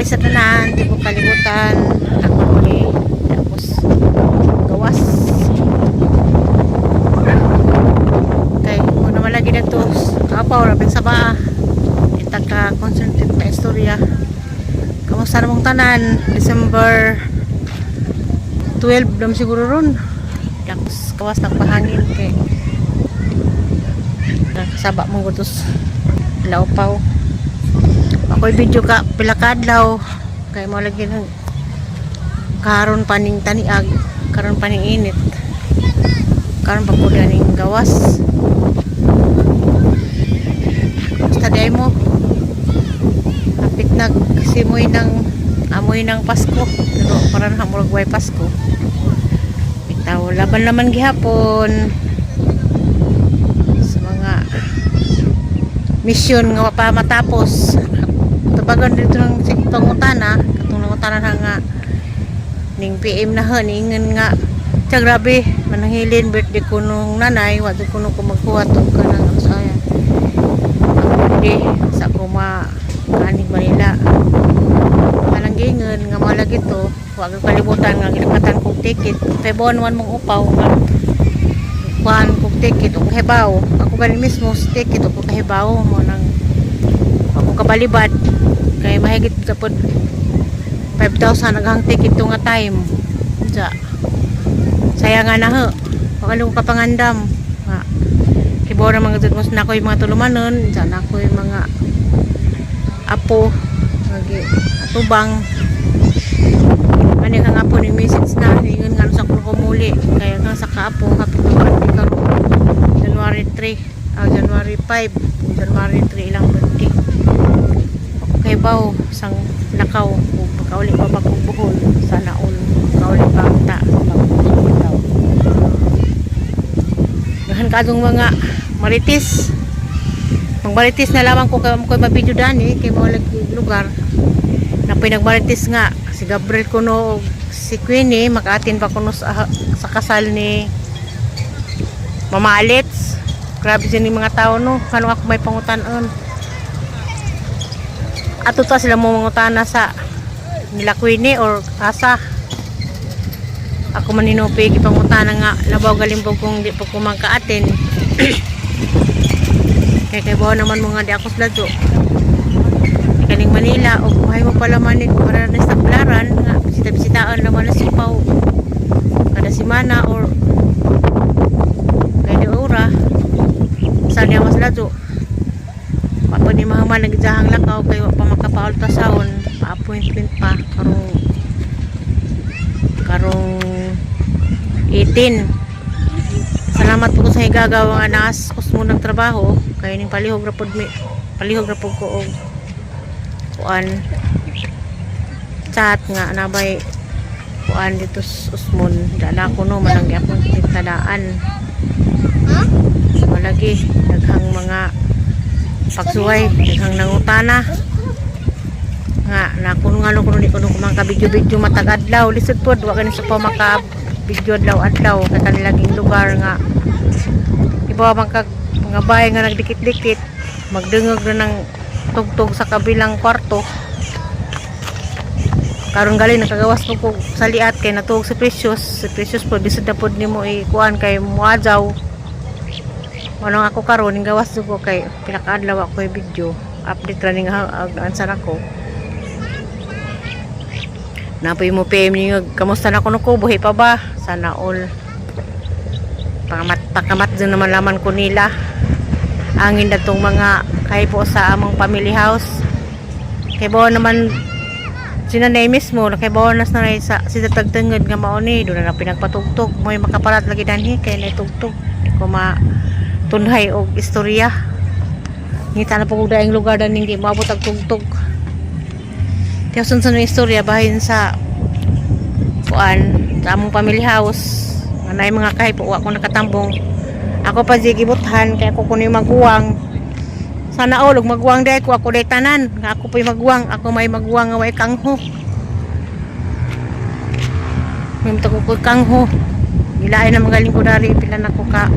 Tanghali sa tanan, tibok kalibutan. Ako ni tapos gawas. Kay kung naman lagi na to, kapaw, rabin sa baa. Ita ka concentrate na istorya. Kamusta namong tanan? December 12 naman siguro ron. Tapos kawas nagpahangin kay nakasaba mong gutos laupaw. Ako'y video ka pila ka adlaw kay mo lagi nang karon pa ning taniag, karon pa ning init, karon pa pud ning gawas. Basta di mo hapit nag simoy ng amoy ng Pasko, pero parang hamurag way Pasko. Bitaw, laban naman gihapon sa mga mission nga pa matapos. Tubagan dito ng sig pangutana, katong nangutana na nga ning PM na ha, niingon nga tiya, grabe mananghilin birthday ko nung nanay, wa jud kuno ko magkuha to kanang ano sa ang birthday sa ko ma anig Manila. Kanang giingon nga mao lagi to, wa gyud kalibutan nga gilipatan kog ticket kay buwan mong upaw nga kuan kog ticket og kahibaw. Ako gani mismo sa ticket og kahibaw mo nang ako kabalibad kay mahigit sa pod 5,000 naghang ticket to nga time. Sa saya nga na ho, wakalo ko kapangandam nga kibaw na mga jud na ko yung mga tulumanon sa na ko yung mga apo lagi atubang ani kang apo ni message na ingon nga sa kuno muli kaya nga sa kaapo hapit na birthday karon January 3, ah, January 5, January 3 ilang birthday. Ako kay baw sang lakaw ug pagkauli pa ba kog Bohol. Sana all kauli pa ta sa pagdaw. Dahan kadong mga maritis. Magmaritis na lamang ko kay ko mabidyo dani kay mo lagi lugar na pinagmaritis nga si Gabriel kuno ug si Queenie makaatin pa kuno sa kasal ni Mama Alits. Grabe din yung mga tao, no? Kano ako may pangutanon ato ta sila mo mangutana sa nila Queenie or asa ako maninupi gipangutana nga labaw galimbog kung di pa ko magkaatin kay kay bawa naman mga di ako sila jo kaning Manila o buhay mo pala manig para na sa Tagbilaran nga bisita-bisitaan naman na sipaw kada semana or kay di ora sa niya mas ladyo pa pa ni mahaman nagdiyahang lakaw kay wa pa makapaultrasound, pa-appointment pa karong karong 18. Salamat po sa higagawa nga naas mo ng trabaho kay ning palihog ra pod mi, palihog ra pod ko og kuan chat nga nabay kuan dito sa Usmon. Dala ko no manang appointment na daan. Malagi daghang mga pagsuway, daghang nangutana nga na kuno nga no kuno di kuno kumang ka video video matag adlaw. Lisod pod, wa kani sa pa maka video adlaw adlaw kay kanilaging lugar nga iba man kag mga bahay nga nagdikit-dikit, magdungog na ng tugtog sa kabilang kwarto. Karon gali nakagawas ko kog saliat kay natuog si Precious. Si Precious po lisod na pod nimo ikuan kay muadyaw. Manong ako karon ning gawas ko kay pinakaadlaw ako yung video update ra ning answer ako. Napoy mo PM niyo, kamusta na kuno ko, buhi pa ba? Sana all. Pakamat pakamat din naman laman ko nila. Angin datong mga kay po sa among family house. Kay bawa naman sinanay mismo, kay bawa nas na sa si tagtenged nga mao ni do na pinagpatugtog mo'y makaparat lagi danhi kay naitugtog. Di ko ma tunhay og istorya. Ngita na po kung daing lugar dan hindi maabot ang tugtog. Tiyaw sa istorya bahin sa kuan sa among family house nga naay mga kahay po wa ko nakatambong. Ako pa di gibuthan kay ako kuno yung maguwang. Sana all og maguwang dai ko, ako dai tanan nga ako po'y maguwang, ako may maguwang nga way kangho. May ko ko kangho. Gilain na magaling ko dari pila na ko ka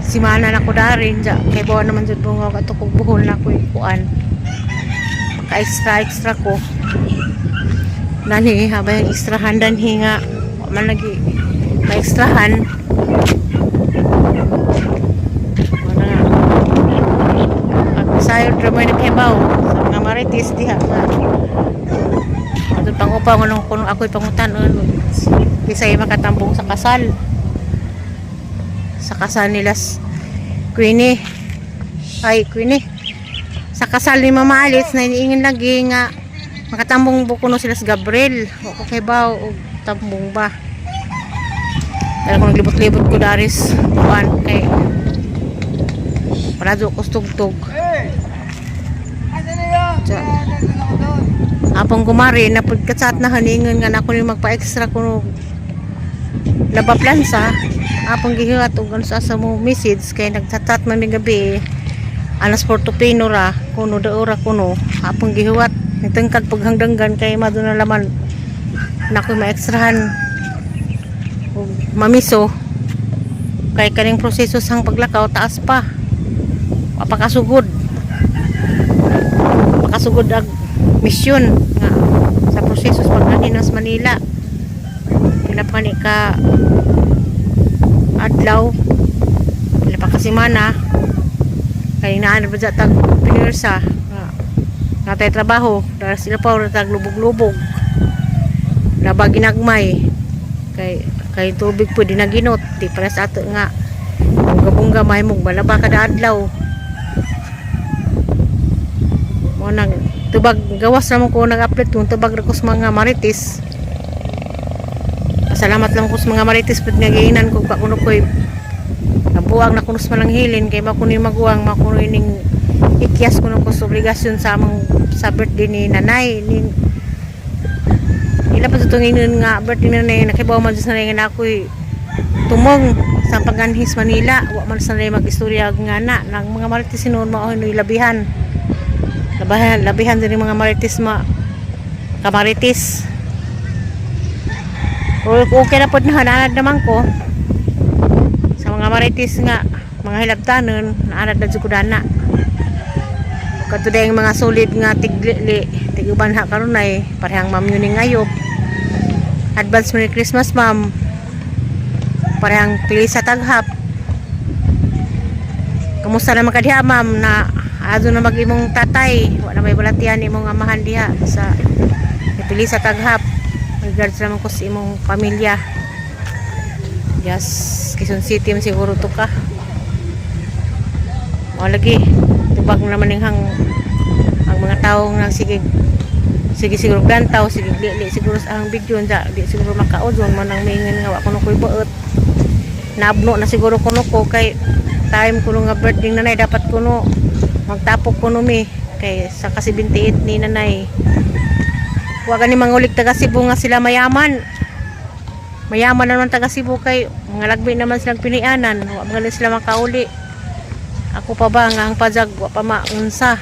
simana na ko dari ja kay bawa naman jud bungaw ato kog Bohol na ko kuan. Maka extra extra ko. Nani habay ekstrahan danhi nga wa man lagi ma-ekstrahan. Wala. Pag sayod ra mo naghibaw sa mga marites diha nga. Ato pang upaw nung kuno ako'y pangutan-on kisay makatambong sa kasal. Sa kasal nila Queenie. Ay, Queenie. Sa kasal ni Mama Alice na iniingin lagi nga makatambong buko no sila sa Gabriel. Wa ko kibaw og tambong ba. Dahil kung naglibot-libot ko daris kuan kay wala do ko tugtog. Apong kumari na pagkatsat na haningan nga nako ni magpa-extra kuno labaplansa apong gihiwat og ano sa mo message kay nagchat-chat man mi gabi alas Portofino ra kuno daora kuno apong gihiwat nitangkad paghangdanggan kay maduna laman nako ma-extrahan og mamiso kay kaning proseso sang paglakaw taas pa, mapakasugod makasugod ang misyon nga sa proseso sa pag sa Manila. Pila pa ni ka adlaw, pila pa ka semana kay naan ba tag pinirsa nga natay trabaho dahil sila pa tag lubog-lubog laba ginagmay kay kay tubig pwede na ginot di para sa ato nga bunga-bunga mahimong balaba kada adlaw mo nang tubag gawas naman ko nag-upload kung tubag ra ko sa mga marites. Pasalamat lang ko sa mga marites pud nga giinan ko pa kuno koy nabuang na kuno sa malanghilin kay mao kuno yung maguwang mao kuno ining ikyas kuno ko sa obligasyon sa among sa birthday ni nanay ni ila pa itong ingnon nga birthday ni nanay. Nakibaw man sa nanay nga ako'y tumong sa paganhis Manila. Wa man sa nanay mag-istorya nga na nang mga marites sinuon mao ni labihan labihan labihan din yung mga marites ma kamarites. Okay na pod na hananad naman ko sa mga marites nga mga hilabtanon naanad na jud ko dana. Kadto ang mga solid nga tiglili tiguban ha karunay parehang ma'am yun ngayop. Advance Merry Christmas, ma'am. Parehang pili sa taghap. Kumusta naman ka diha, ma'am, na ado na mag imong tatay? Wa na may balatian imong amahan diha sa pili sa taghap. Regards naman ko sa imong pamilya. Yes, Quezon City man siguro to ka. Mao lagi tubag naman ning hang ang mga tao nga sige sige siguro gantaw sige li, li siguro sa ang video unsa di siguro makaudon man ang mingon nga wa kuno koy buot. Naabno na siguro kuno ko kay time kuno nga birthday nanay dapat kuno magtapok kuno mi kay sa kasi 28 ni nanay. Wa gani mangulig taga Cebu nga sila mayaman. Mayaman na naman taga Cebu kay mga lagbi naman silang pinianan. Wa man gani sila makauli. Ako pa ba nga ang pajag wa pa maunsa.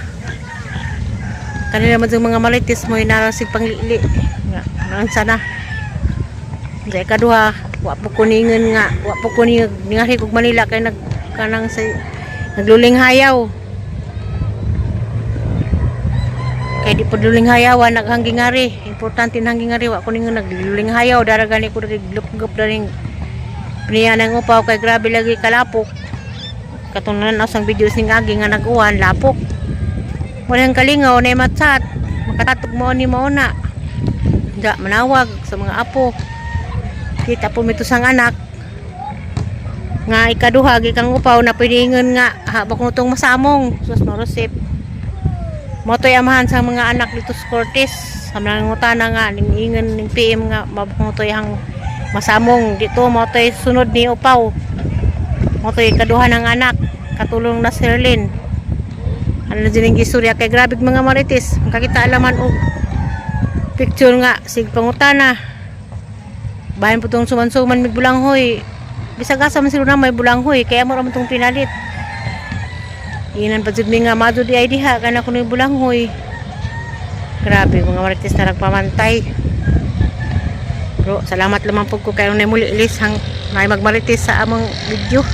Kanila man yung mga marites mo inarasig panglili nga naunsa na. Dahil kaduha, wa po kuningan nga, wa po kuning ningari kog Manila kay nag kanang sa nagluling hayaw. Kay di po luling hayaw naghanggi ngari. Importante nanggi ngari wa kuningan nagluling hayaw dara gani ko naglup-gup daring piniyan ang upaw kay grabe lagi kalapok. Katunan asang videos ning agi nga nag-uwan lapok. Walang kalingaw na matsat. Makatog mo ni mao na. Da manawag sa mga apo. Kita po mito sang anak nga ikaduha gikang upaw na piningon nga habak mo tong masamong sus marosip mo to'y amahan sa mga anak dito sa Cortes sa mga ngutana nga ning ingon ning PM nga mabuk ang masamong dito mo to'y sunod ni upaw mo to'y ikaduha ng anak katulong na Sherlyn. Ano na din ang istorya kay grabe mga marites makakita alaman og picture nga sig pangutana bahin po tong suman-suman mig bulanghoy bisag asa man siguro na may bulanghoy kaya mo ra man tong pinalit. Inan pa jud mi nga mado di ay diha kana kuno bulanghoy. Grabe mga marites na nagpamantay. Bro, salamat lamang po ko kayo na muli ilis hang na magmarites sa among video.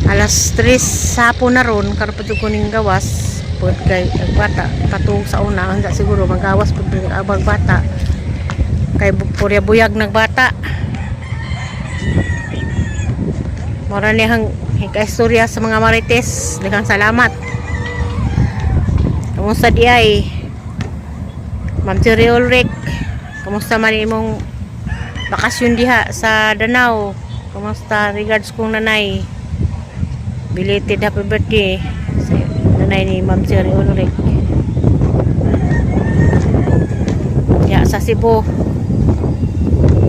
Alas 3 sa hapon na ron karon pa jud ko ning gawas. pod kay ang bata patug sa una hangga siguro magawas pud abang bata kay purya buyag nagbata. Mora ni hang hikaistorya sa mga marites. Daghang salamat. Kamusta di ay? Ma'am Cherry Ulrich, kamusta man imong bakasyon diha sa Danau? Kamusta? Regards kong nanay. Belated happy birthday sa nanay ni Ma'am Cherry Ulrich. Diha sa Cebu.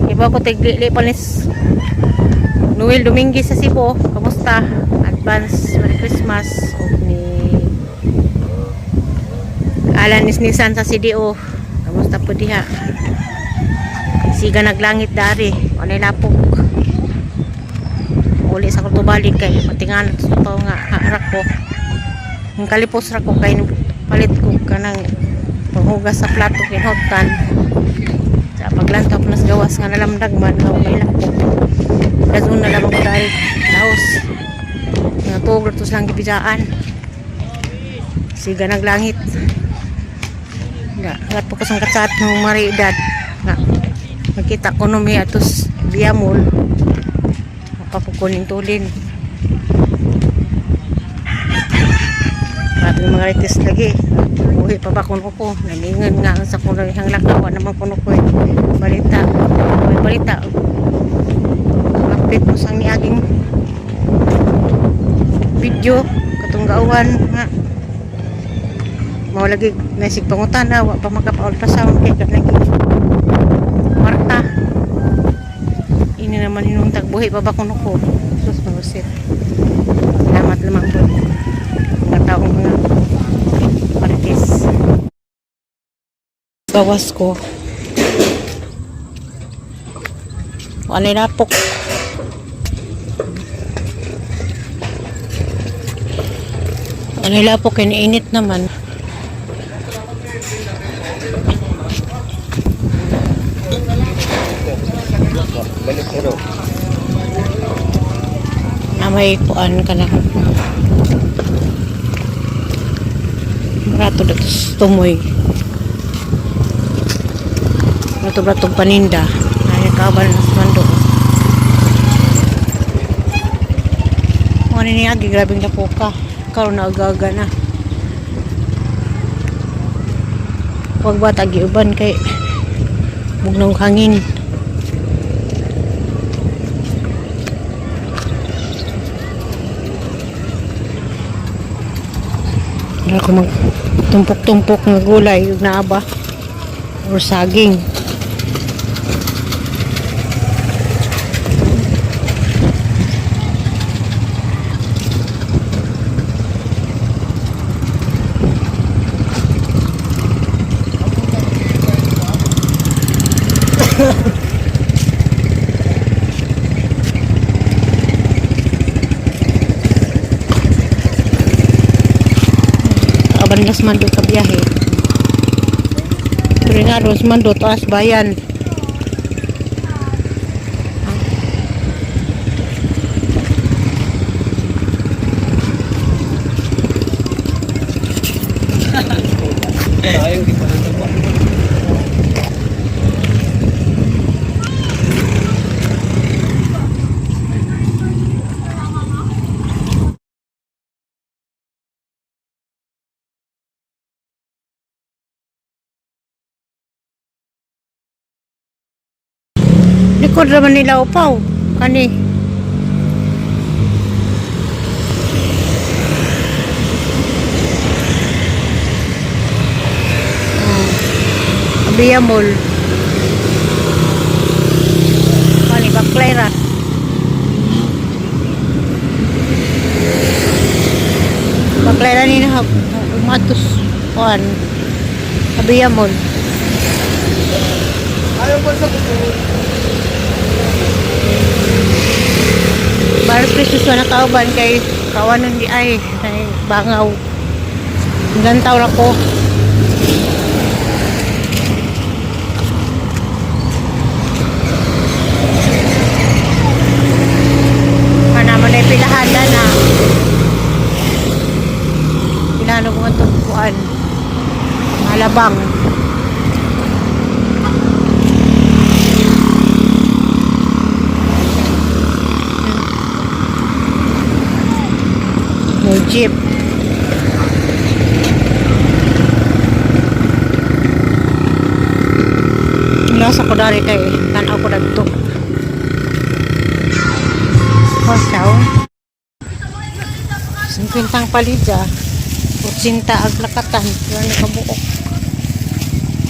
Iba ko tigli pa ni Noel Dominguez sa Cebu. Kamusta? Advance Merry Christmas ug ni Alan Nisnisan sa CDO. Kamusta po diha? Siga naglangit dari. Walay lapok. Uli sa kutubalik kay patingan sa to nga harak ko. Ang kalipos ra ko kay palit ko kanang panghugas sa plato kinhottan. Sa paglantaw ko nas gawas nga nalamdag man nga walay lapok. Dazon na lamang ko dari laos. Nga tuog ra to silang gibidaan. Siga naglangit. Nga, ngat po ko sang katsat ng maridad. Nga, nakita ko no may atos biyamol. Mapapukunin tulin. Grabe ng mga rites lagi. Uwi pa ba kuno ko? Nalingan nga ang sa kuno ihang lakaw naman kuno ko eh. Balita. May balita. Update mo sang niaging video katong gauhan nga mao lagi nasig pangutana wa pa makapa-ultrasound kay kanang Marta ini naman hinung tagbuhi pa ba kuno ko. Sus, magusit. Salamat lamang po mga taong mga marites. Gawas ko ano lapok. Ano lapok, iniinit naman. Balik pero. Na may kuan ka na. Rato datos tumoy. Rato bratong paninda. Ay, kabal na sa mando. Mga niniagi, grabing lapuka. Karon na agaga na. Huwag ba tagiuban kay bugnong hangin. Wala ko mag tumpok-tumpok nga gulay ug naa ba or saging. Kabandas man do ka biyahe. Pero nga dos man do taas bayan. Tayo, di pa rin pa. Likod raman nila upaw. Kani. Oh. Abia Mall. Kani Baklera. Baklera ni na umatos kuan. Abia Mall. Ayaw pa sa kuko. Bar Christmas na kauban kay kawanon di ay ay bangaw. Gantaw ra ko. Kana man ay pilahada na. Pilahan ko nga to. Alabang. May jeep. Nasa ko dari kay tanaw ko dagto. Oh, ciao. 50 palida. 80 ag lakatan. Wala na kabuok.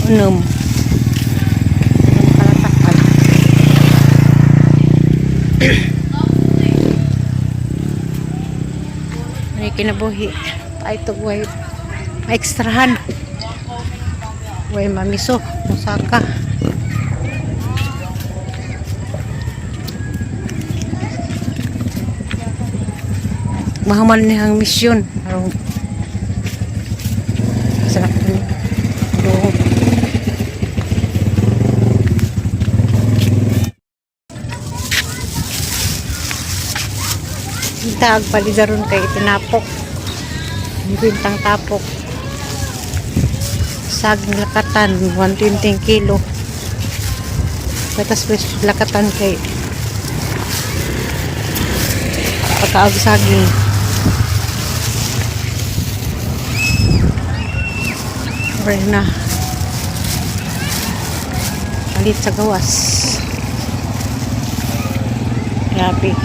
Unom. Ang kalatakan. May kinabuhi. Ay, ito, way. Ekstrahan. Way, mamiso. Musaka. Mahaman niyang misyon. Arong sarap ni loob. Tag palidaron kay itinapok. Kwintang tapok. Saging lakatan, 120 kilo. Patas fresh lakatan kay pagkaag saging. Right na. Palit sa gawas. Grabe.